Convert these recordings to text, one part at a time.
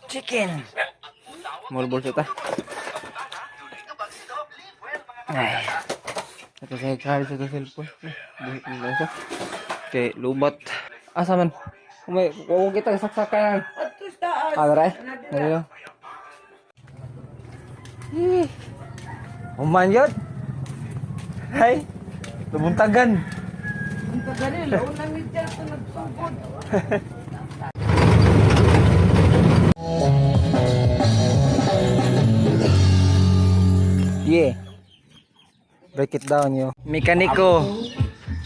Chicken. Mulbol ta. Ay. Ito sa charge sa cellphone. Buhit nila siya. Okay, lubat. Asa man? May kung kita saksakan. Ah, dara. Dali. Eh. Human yun. Hay. Lubuntagan. Ang tagal, launa ni dyan ito nagsugod. Yeah. Break it down, yo. Mekaniko.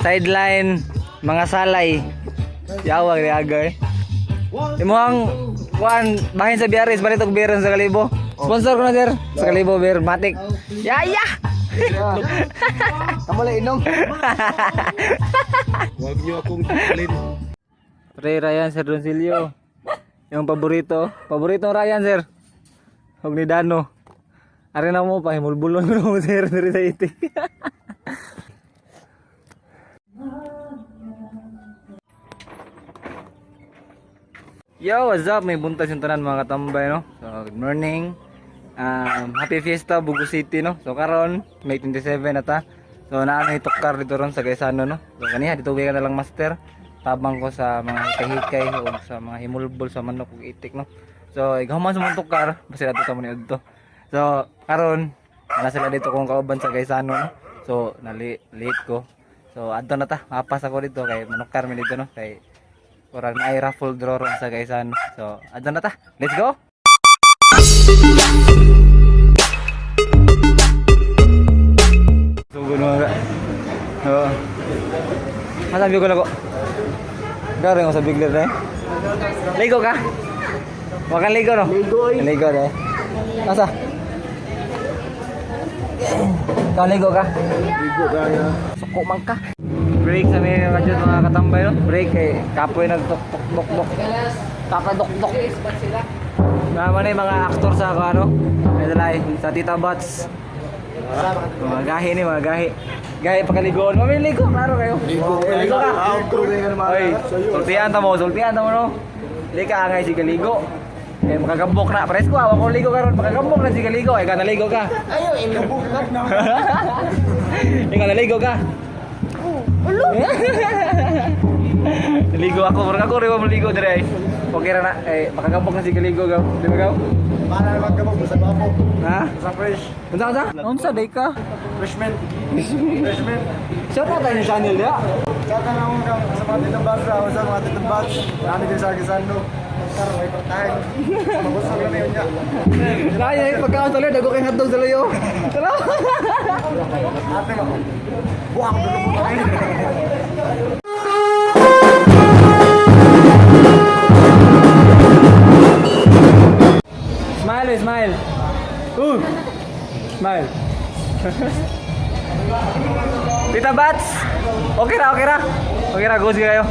Sideline. Mga salay. Yawag ni aga eh. Imuhang kuan bahin sa biyaris balit og beer sa kalibo. Sponsor ko na, sir. Sa kalibo beer matik. Ya ya. Kamu lang inom. Huwag niyo akong tukulin. Pre Ryan, Sir Roncilio. Yung paborito. Paborito Ryan, sir. Huwag ni Dano. Ari na mo pa himulbulon ko mo, sir, diri sa itik. Yo, what's up? May buntas yung tanan, mga katambay, no? So, good morning. Happy Fiesta, Bugo City, no? So, karon May 27 na ta. So, naa na itukar dito ron sa Gaisano, no? So, kaniya, dito ka na lang, master. Tabang ko sa mga hikay-hikay o sa mga himulbol sa manok ug itik, no? So, ikaw man sa mga tukar, basta dito ta mo ni Udto. So, karon na sila dito kung kauban sa Gaisano, no? So, nali late ko. So, adto na ta. Mapas ako dito kay manukar mi dito, no? Kay Kurang na ay raffle draw ron sa Gaisano. So, adto na ta. Let's go! Sugod mga. Oo. Masabi ko lang ko. Garing ko sa bigler na eh. Ligo ka? Wakan ligo, no? Ligo eh. Ligo na eh. Asa? Ikaw ligo ka? Ligo kaya. Suko man ka. Break sa mga kadyot, mga katambay, no? Break kay kapoy nagtok tok dok dok. Kakadok dok. Naman na yung mga aktor sa ako, ano? Ay dalay, sa Tita Bats. Mga gahi ni, mga gahi. Gahi pagkaligoon. Mami, ligo, klaro kayo. Ligo. Ligo ka. Outro na yan. Oy, sultian ta mo, sultian ta mo, no. Lika angay si kaligo. Kay makagambok na. Presko, awa ko ligo karon, makagambok na si kaligo. Ikaw naligo ka. Ayaw, inubog na. Ikaw naligo ka. Ulo! Naligo ako, murag ako rin maligo dire ay. Okay ra na, eh makagambok na si kaligo gaw. Di ba gaw? Para naman ka mo, basta ako. Ha? Basta fresh. Unsa unsa? Unsa day ka? Freshman. Freshman. Shout out tayo ni channel dia. Kaka na akong sa mga titang bats, ako sa mga titang bats. Marami din sa Agisano. Karon may pagkain. Mabusog na yun niya. Kaya ay pagkaon sa layo, dago kay hotdog sa layo. Ate mo. Buwak dulo ko kain. Smile, eh, smile. Smile. Tita Bats! Okay ra, okay ra. Okay ra, go sige kayo.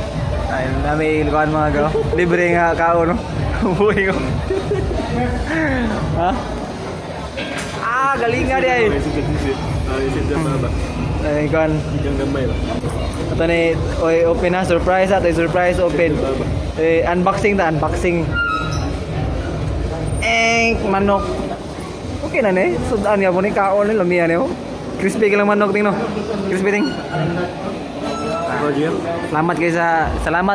Ay, nami ilkuan mga go. Libre nga kaon, no. Buhi ko. Ha? Ah, galing nga di ay. Ay, kuan. Ito ni, oy, open na, surprise at surprise open. Eh, unboxing ta, unboxing. Eh, manok. Okay na ni. Sudan nga po ni kaon ni lamian ni oh. Crispy ka lang manok ting no. Crispy ting. Salamat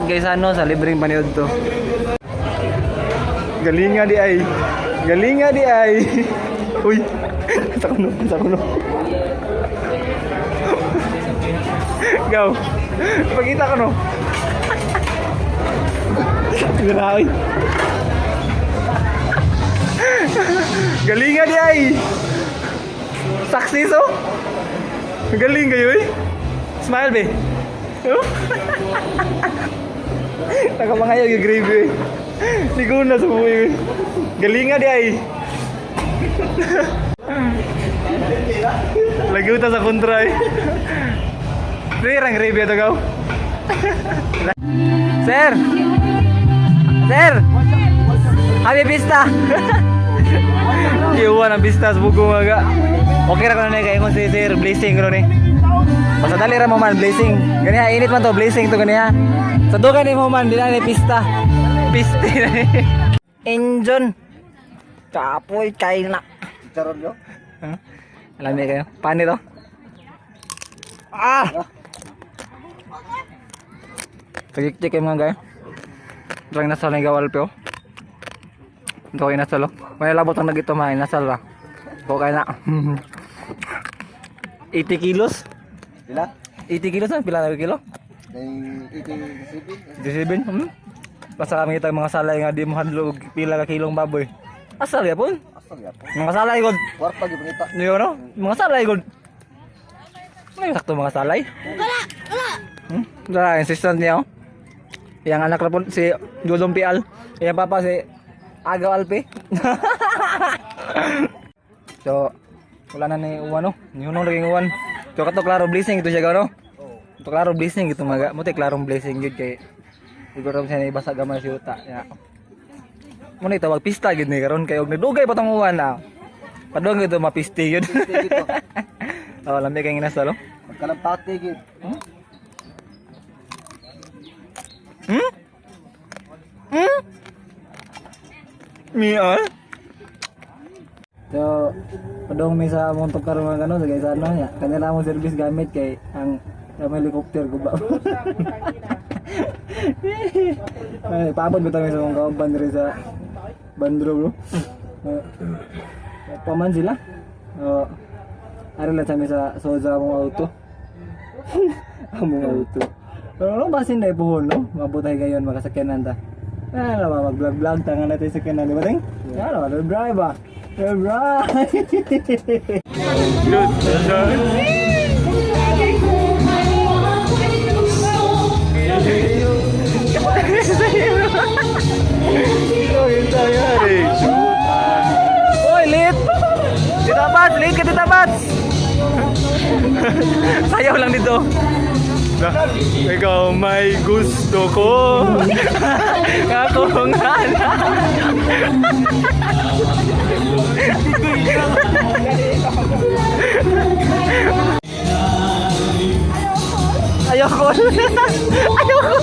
kay sa ano sa libreng paniod to. Galinga di ay. Galinga di ay. Uy. Sa kuno, sa kuno. Go. Pagkita ko no. Grabe. Galinga di ay. Success oh. Galing kayo eh. Smile be. Oh. Nakamangayaw yung gravy eh. Ligo na sa buhay eh. Galinga di ay. Lagot ta sa kontra eh. Clear ang gravy ito gaw. Sir! Sir! Happy Pista! Iwan ang pista sa bugo mga. Okay ra ko na kay si Sir blessing ro ni. Basta dali ra mo man blessing. Ganiha init man to blessing to ganiha. Sa dugan ni mo man, di na ni pista. Piste na ni. Engine. Kapoy kay na. Charon yo. Huh? Alam niyo kayo? Paano ito? Ah! Pagiktik kayo mga gaya. Drang nasal na gawal pero. Ito kayo nasal oh. May labot ang nagito mga nasal ba? Ito kayo na. 80 kilos? Pila? 80 kilos na? Pila na kilo? 87. 87? Hmm? Basta kami kita mga salay nga di mo hadlo og pila ka kilong baboy. Asal yapon? Asal ya po. Mga salay god. Kwarta gyud pangita. Niyo no? Mga salay god. May sakto mga salay. Wala! Wala! Hmm? Wala, yung assistant niya oh. Yang anak na po si Dudong Pial. Yang papa si Agaw Alpi. So, wala na ni uwan no. Ni hunong lagi uwan. So kato klaro blessing ito siya no. Ito klaro blessing ito maga. Muti klarong blessing gyud kay siguro siya na ibasa gamay si uta. Ya. Muna itawag pista gyud ni karon kay og nagdugay pa tong uwan na. Padung gyud mapisti gyud. Dito. Oh, lami kay inasal oh. Magkalampati gyud. Hmm? Hmm? Hmm? Mia? So, padong may sa among tukar mga kano, sa kaysa ano niya. Kanila among service gamit kay ang ang helicopter ko ba. Ay, paabot ba tayo sa mga kauban diri sa Bandro bro. Eh, paman sila. Oh, ari lang sa mi sa soza among auto. Among auto. Pero ano basin na ipuhon, no? Mabutay gayon makasakyanan ta. Ah, ano ba, mag-vlog-vlog, tanga natin sa sakyanan, di ba, ting? Yeah. Ano ba, drive ba? Drive! Oy, late! Tita Bats, late ka, Tita Bats! Sayaw lang dito. Ikaw may gusto ko. Ako nga na. Ayoko. Ayoko.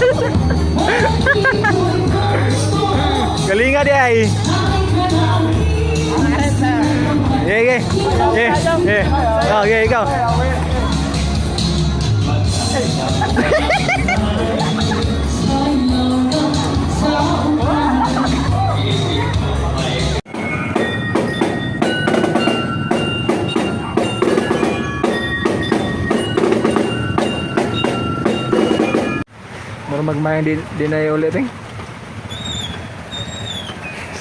Galinga di ay. Yeah, yeah. Yeah, yeah. Okay, ikaw. Mura magmayan din din na ulit eh.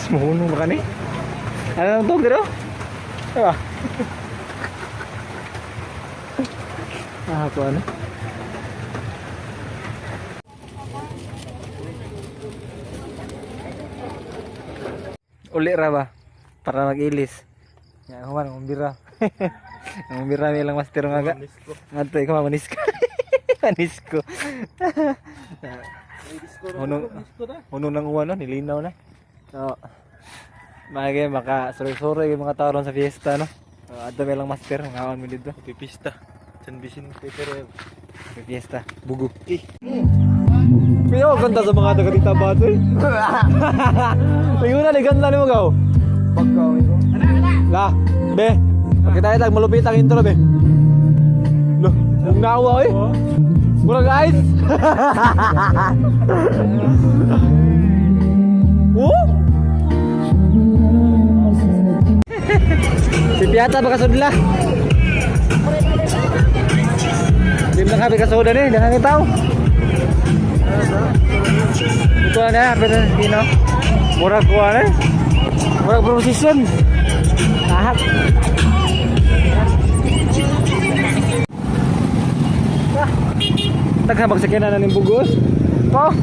Sumuhunong ba kani? Ano ang tawag dito? Ah. Ah, ako ano? Uli ra ba? Para mag-ilis. Ya, ako man, umbira. Umbira may lang master maga. Ngadto ikaw manisko. Manisko. Hunong hunong ng uwan no, nilinaw na. So, mga maka suroy-suroy yung mga tao ron sa fiesta no. So, adto may lang master, ngaon mo dito. Pipista. San Vicente Ferrer. May fiesta, bugo. Pero ganda sa mga taga Tita Bato eh. Tingnan na, ganda ni mo gaw. Pagka ko. La, be. Pakita kita malupit ang intro be. Lo, yung nawa eh. Mura guys. Oh? Si Piata baka sudla. Di na kami kasudan eh, daghang tao. Ito na, pero sino? Mura kuha eh. Murag procession. Lahat. Ah. Daghan pagsakyanan na ning bugos. Po.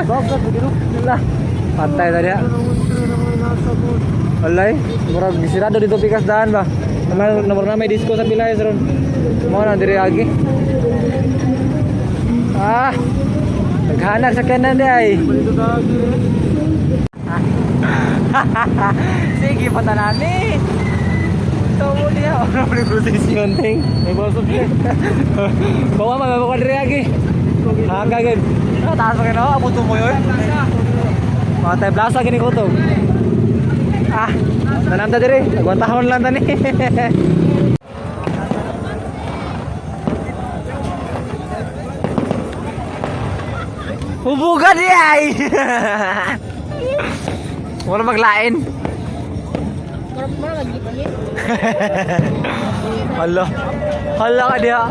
Bagat begitu. Lah. Patay tadi ya. Walay, murag sirado dito pikas daan ba. Naman nomor na may disco sa Pilayas ron. Mo na diri agi. Ah. Naghanak sa kanan di ay. Sige patanani. Tawo niya ono ni posisyon ting. May baso Bawa mah bawa diri agi. Haga gid. Ah, taas pa kayo no? Abot mo yun. Mga tayo plaza gini kutob. Ah, nananta diri. Agwantahon lang tani. Hubugan di ay. Wala maglain. Mura magigit. Hala. Hala ka diha.